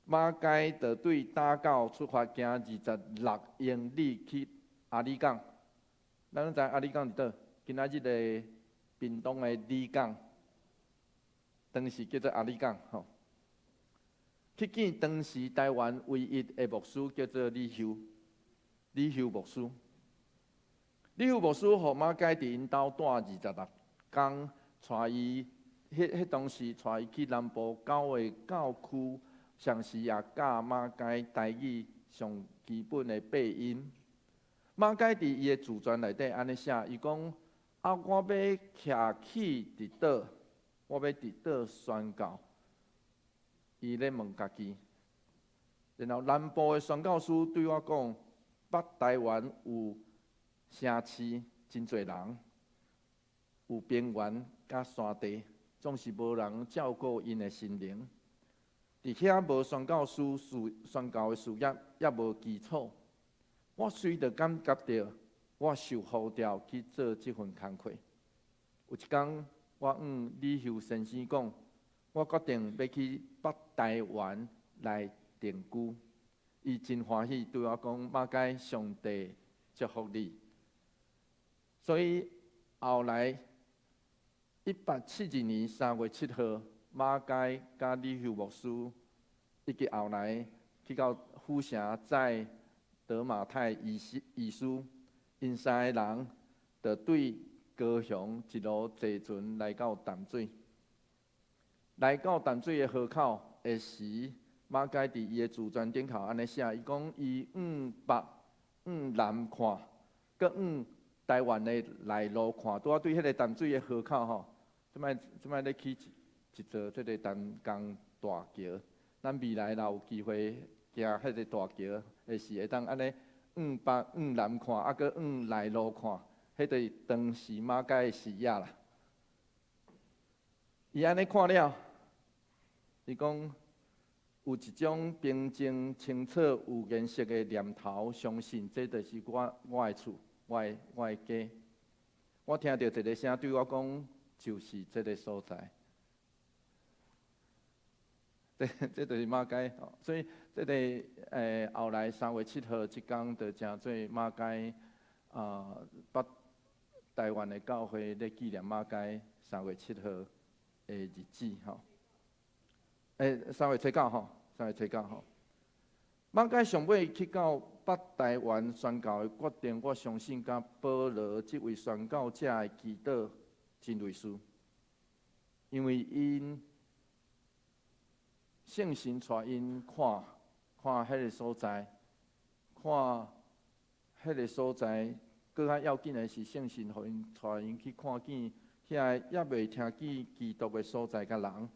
馬偕就對打狗出發，行26英里去阿里港。咱攏知阿里港佇佗？今仔日的屏東的里港，當時叫做阿里港吼。去見當時台灣唯一的牧師，叫做李休，李休牧師。李休牧師予馬偕佇𪜶兜蹛26工，帶伊，彼當時帶伊去南部九个教區。同時也教馬偕台語上基本的八音。馬偕佇伊的自傳內底按呢寫，伊講：啊，我欲徛起佇佗，我欲佇佗宣教。伊咧問家己，然後南部的宣教師對我講，北台灣有城市真濟人，有平原佮山地，總是無人照顧𪜶的心靈。佇遐無宣教師事宣教的事業，也無基礎。我隨著感覺著，我受呼召去做這份工課。有一工，我向李秀先生講，我決定欲去北台灣來定居。伊真歡喜對我講：馬偕，上帝祝福你。所以後來，1872年3月7號，馬偕佮李秀牧師，以及後來去到府城載德馬泰醫師，𪜶三个人就對高雄一路坐船來到淡水。來到淡水的河口的時，馬偕佇伊的自傳頂頭按呢寫，伊講伊往北往南看，閣往台灣的內陸看，拄仔對彼个淡水的河口吼，這擺咧起一座這个淡江大橋，咱未來若有機會行彼个大橋的時，會當按呢往北往南看，啊閣往內陸看，彼就是當時馬偕的視野啦。伊按呢看了，伊講有一種平靜、清楚、有顏色的念頭，相信這就是我的厝，我的家。我聽著一个聲對我講，就是這个所在。這就是馬偕，所以這个後來3月7號這工就成做馬偕啊北台灣的教會咧紀念馬偕三月七號的日子吼。3月初九吼，三月初九吼。馬偕上尾去到北台灣宣教的決定，我相信佮保羅這位宣教者的祈禱真類似，因為𪜶聖神帶𪜶看看彼个所在，看彼个所在閣較要緊的是，聖神予𪜶帶𪜶去看見遐個猶未聽見基督的所在佮人。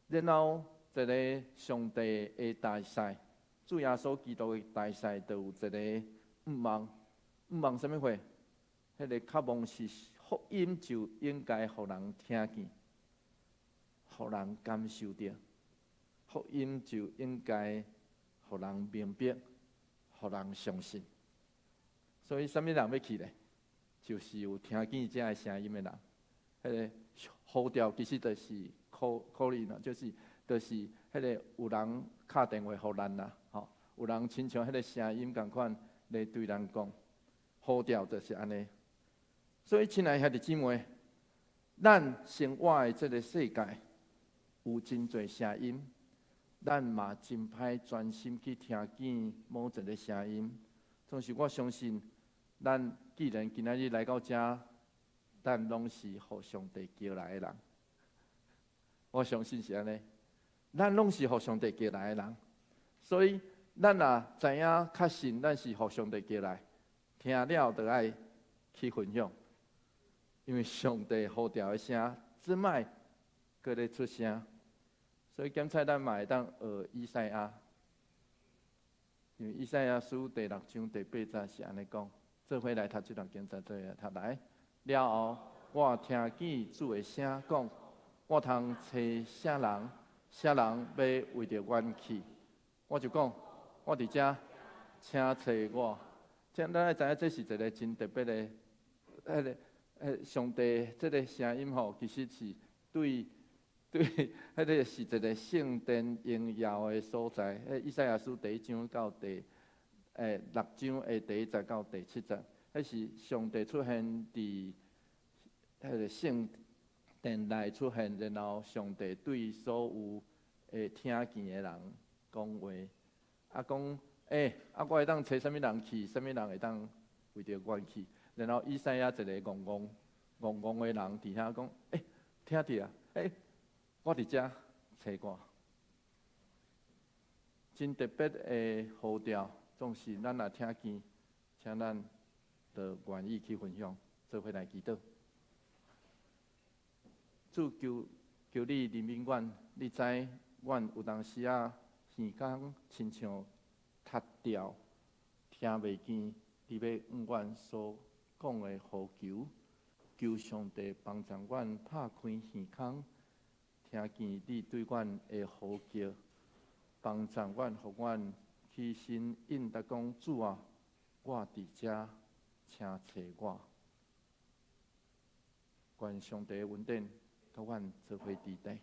然後一个上帝的大使，主耶穌基督的大使，就有一个向望，向望啥物貨？彼个渴望是福音就應該予人聽見，予人感受著。福音就應該予人明白，予人相信。所以，啥物人欲去咧？就是有聽見這个聲音的人。彼个呼召其實就是 calling 啦，就是彼个有人敲電話予咱啦，吼，有人親像彼个聲音仝款來對咱講，呼召就是按呢。所以，親愛兄弟姊妹，咱生活的這个世界有真濟聲音，咱嘛真歹專心去聽見某一个聲音。總是我相信，咱既然今仔日來到遮，咱攏是予上帝叫來的人。我相信是按呢，咱攏是予上帝叫來的人。所以，咱若知影確信咱是予上帝叫來，聽了就愛去分享，因為上帝呼召的聲，這擺閣咧出聲。所以，檢採咱嘛會當學以賽亞，因為以賽亞書第六章第八節是按呢講：做伙來讀這段經節，做伙來讀來。了後，我聽見主的聲講：我通揣啥人？啥人欲為著阮去？我就講：我佇遮，請揣我。這咱愛知影，這是一个真特別的，彼个上帝這个聲音吼，其實是對，彼个是一个聖殿榮耀的所在。彼以賽亞書第一章到第六章的第一節到第七節，彼是上帝出現佇彼个聖殿內出現，然後上帝對所有會聽見的人講話，啊講，啊我會當揣啥物人去，啥物人會當為著阮去。然後以賽亞一个戇戇戇戇的人佇遐講，聽著啊，我佇遮揣我。真特別的呼召，總是咱若聽見，請咱就願意去分享，做伙來祈禱。主求求你憐憫阮，你知阮有當時仔耳孔親像窒掉，聽袂見你欲向阮所講的呼求，求上帝幫助阮拍開耳孔，聽見你對阮的呼叫，幫助阮，予阮起身應答講：主啊，我佇遮，請揣我。願上帝的恩典，佮阮做伙佇底。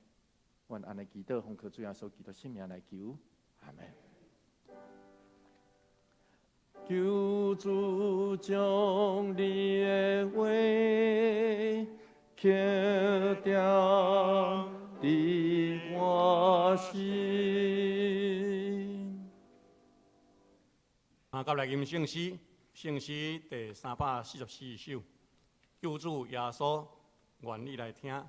阮按呢祈禱，奉靠主耶穌基督聖名來求，阿門。求主將你的話刻釘佇我心。啊，佮來吟聖詩，聖詩第344首，救主耶穌願意來聽。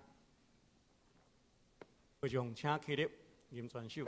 會眾請起立，吟全首。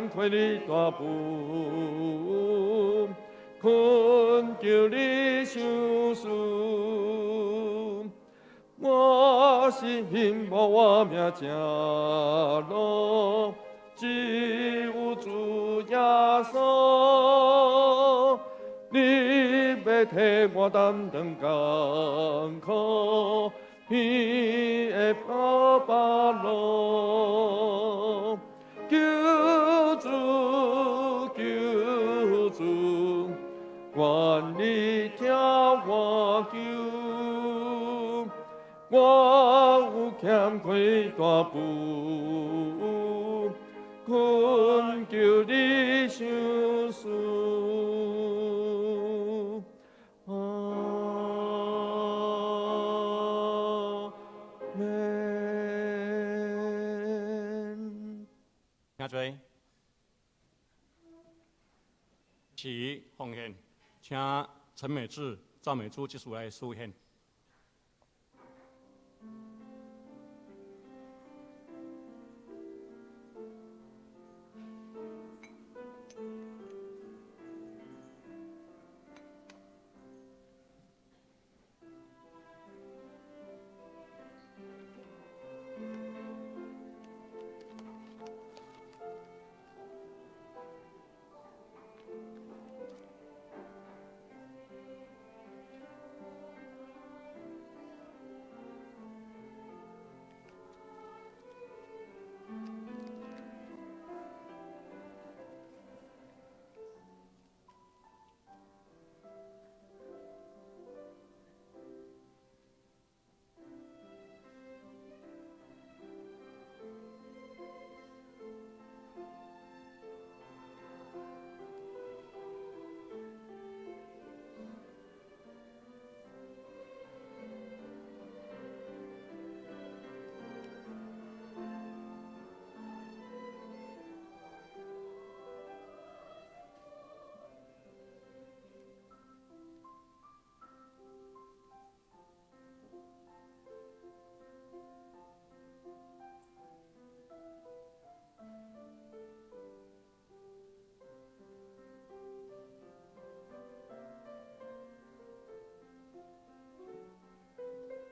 欠亏你大父，恳求你赏赐。我是幸无我名正路，只有主耶稣。你欲替我担当艰苦，天的爸爸路，求主求主，愿你听我求，我有欠亏大父，恳求你赏赐。阿们。请坐。起奉献，请陈美智、赵美珠执事来书献。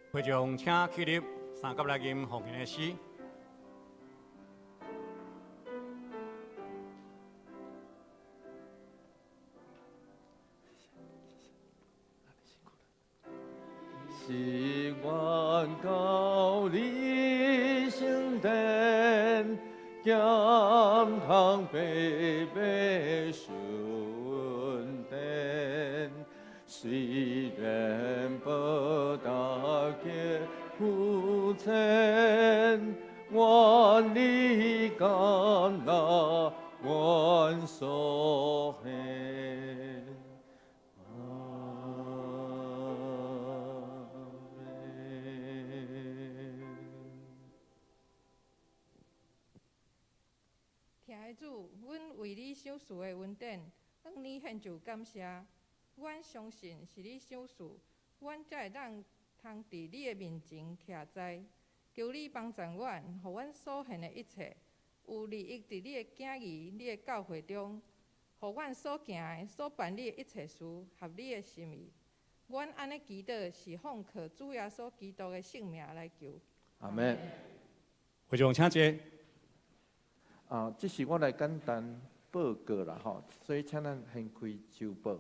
会众请起立，三甲来吟奉献的诗。是愿到你圣殿，咸通白白受恩典。虽然无达结肤浅，愿你甘纳阮所献。阿们。疼爱主，阮为你赏赐的恩典，向你献上感谢。阮相信是你赏赐，阮才会当通伫你的面前徛在。求你帮助阮，予阮所献的一切有利益伫你的囝儿、你的教会中，予阮所行的、所办理的一切事合你的心意。阮按呢祈祷，是奉靠主耶稣基督的圣名来求。阿们。会众请坐。这是我来简单报告啦吼，所以请咱掀开周报，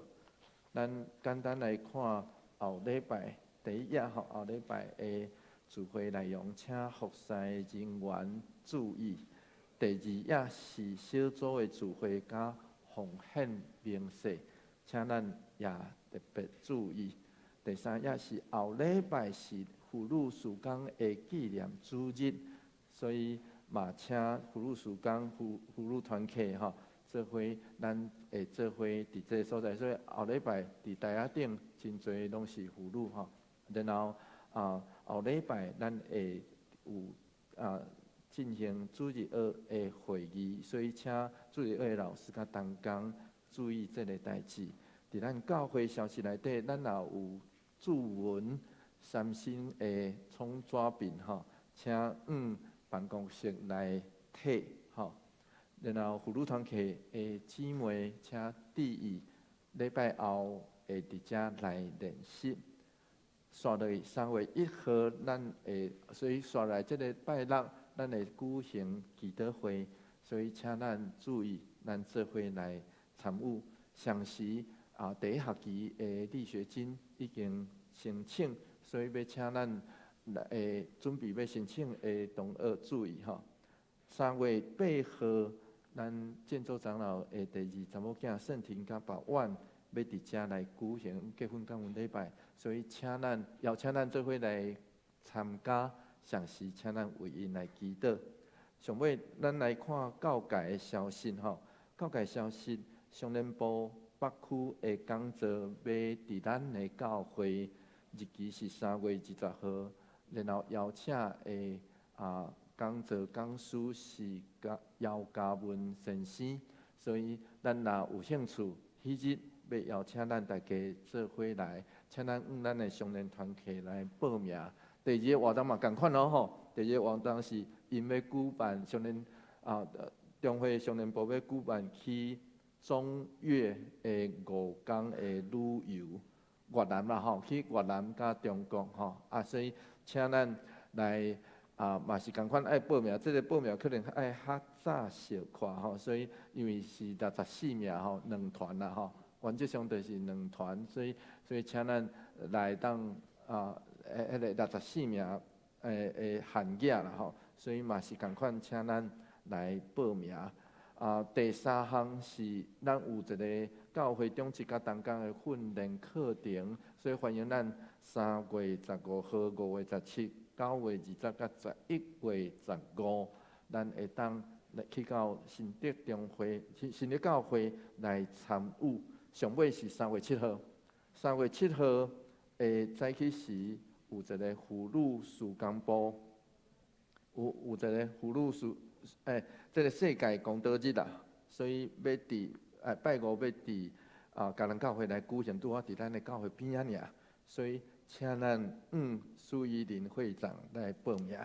咱简单来看后礼拜第一页吼，后礼拜的聚会内容，请服侍人员注意。第二页是小组的聚会佮奉献明细，请咱也特别注意。第三页是后礼拜是妇女事工的纪念主日，所以嘛请妇女事工、妇女团契吼，做伙咱会做伙伫这个所在，所以后礼拜伫台仔顶真济拢是妇女吼。然后后礼拜咱会有进行主日学的会议，所以请主日学的老师佮同工注意这个代志。伫咱教会消息内底，咱也有注文三星的创纸片吼，请往办公室来提吼。然後婦女團契的姊妹請注意，禮拜後會佇遮來練習。紲落去3月1號，咱會所以紲來這个拜六，咱會舉行祈禱會，所以請咱注意，咱做伙來參與。同時啊，第一學期的勵學金已經申請，所以欲請咱來準備欲申請的同學注意吼。3月8號，咱建州長老的第二查某囝盛婷佮白婉欲佇遮來舉行結婚感恩禮拜，所以請咱邀請咱做伙來參加，同時請咱為𪜶來祈禱。上尾，咱來看教界的消息吼。教界消息，上聯部北區的講座欲佇咱的教會，日期是3月20號，然後邀請的啊講座講師是姚嘉文先生，所以咱若有興趣，彼日欲邀請咱大家做伙來，請咱向咱的上聯團契來報名。第二個活動嘛仝款囉吼，第二個活動是𪜶欲舉辦上聯啊，中會上聯部欲舉辦去中越的5天的旅遊，越南啦吼，去越南佮中國吼，啊，所以請咱來啊，嘛是仝款愛報名，這个報名可能愛較早小可吼，所以因為是64名吼，兩團啦吼，原則上就是兩團，所以請咱來當啊，彼个64名的限額啦吼，所以嘛是仝款，請咱來報名。啊，第三項是咱有一个教會長執佮同工的訓練課程，所以歡迎咱3月15號、5月17、9月20佮11月15，咱會當來去到新竹中會、新竹教會來參與。上尾是三月七號，三月七號的早起時有一个婦女事工部，有一个婦女事。欸，這个世界公道日啦，所以欲佇拜五欲佇啊，嘉南教會來舉行，拄好佇咱的教會邊仔爾，所以請咱蘇依林會長來報名，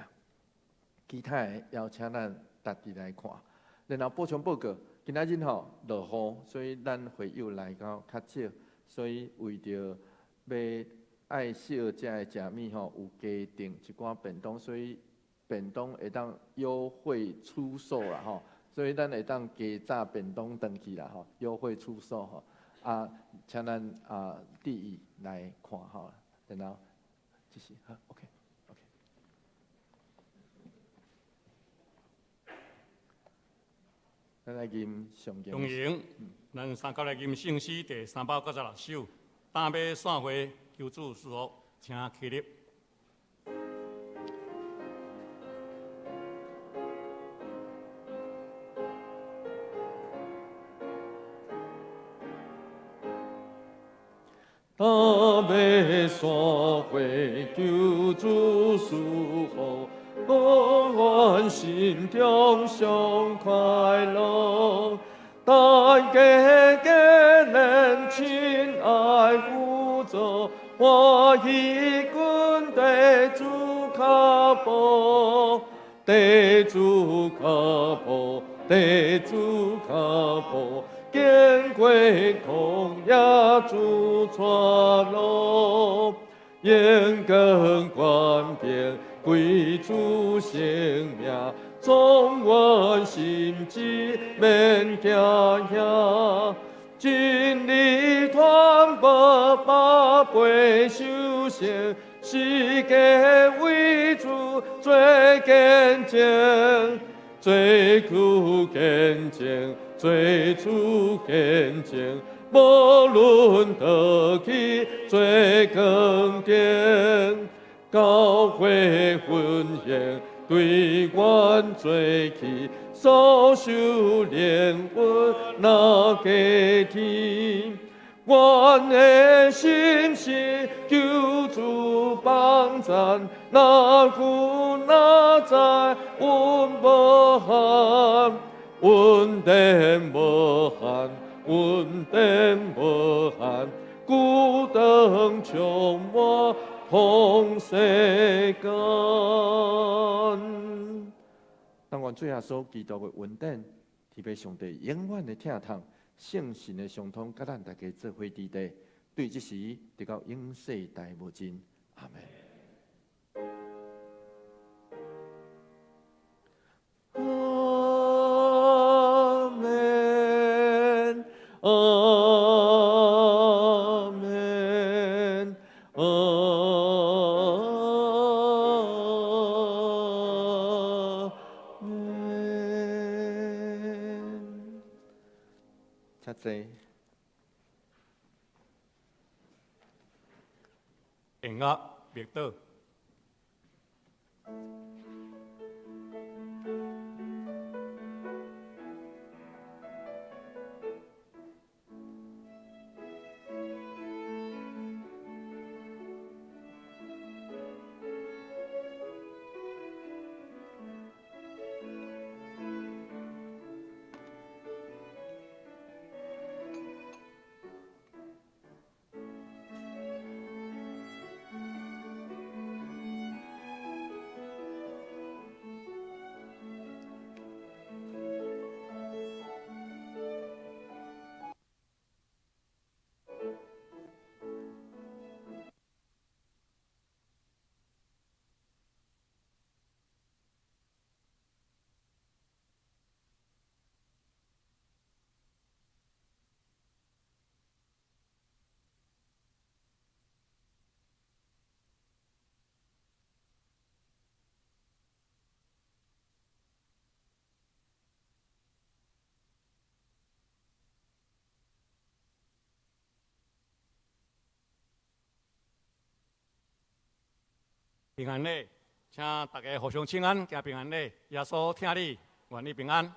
其他的邀請咱逐日來看。然後補充報告，今仔日吼落雨，所以咱會友來到較少，所以為著欲愛惜遮的食物吼，有加訂一寡便當，所以便當會當優惠出售啦吼，所以咱會當加炸便當轉去啦吼，優惠出售吼。啊，請咱啊注意來看吼，然後這是好，OK OK。咱來吟上經。中榮，咱三甲來吟聖詩第396首，擔馬散會，求主賜福，請起立。擔馬散會，求主賜福，我願心中上快樂。大家皆能親愛輔助，歡喜跟綴主跤步，綴主跤步，綴主跤步。經過曠野主帶路，眼光權柄歸主聖名，總願心志免驚嚇。真理傳播百倍修成，世界為主做見證，做主見證。做主見證，無論倒去做光景，教會奮興對阮做起，所受靈恩若加添。阮的心是求主幫贊，若久若在，阮無憾。恩典無限，恩典無限，孤單充滿風世間。但願主耶穌基督的恩典、天父上帝永遠的疼痛，聖神的相通，佮咱大家做伙佇地，對這時直到永世代無盡。阿門。阿門，阿門，阿門。請坐。音樂默禱。平安禮，請大家互相請安，行平安禮。耶穌疼你，願你平安。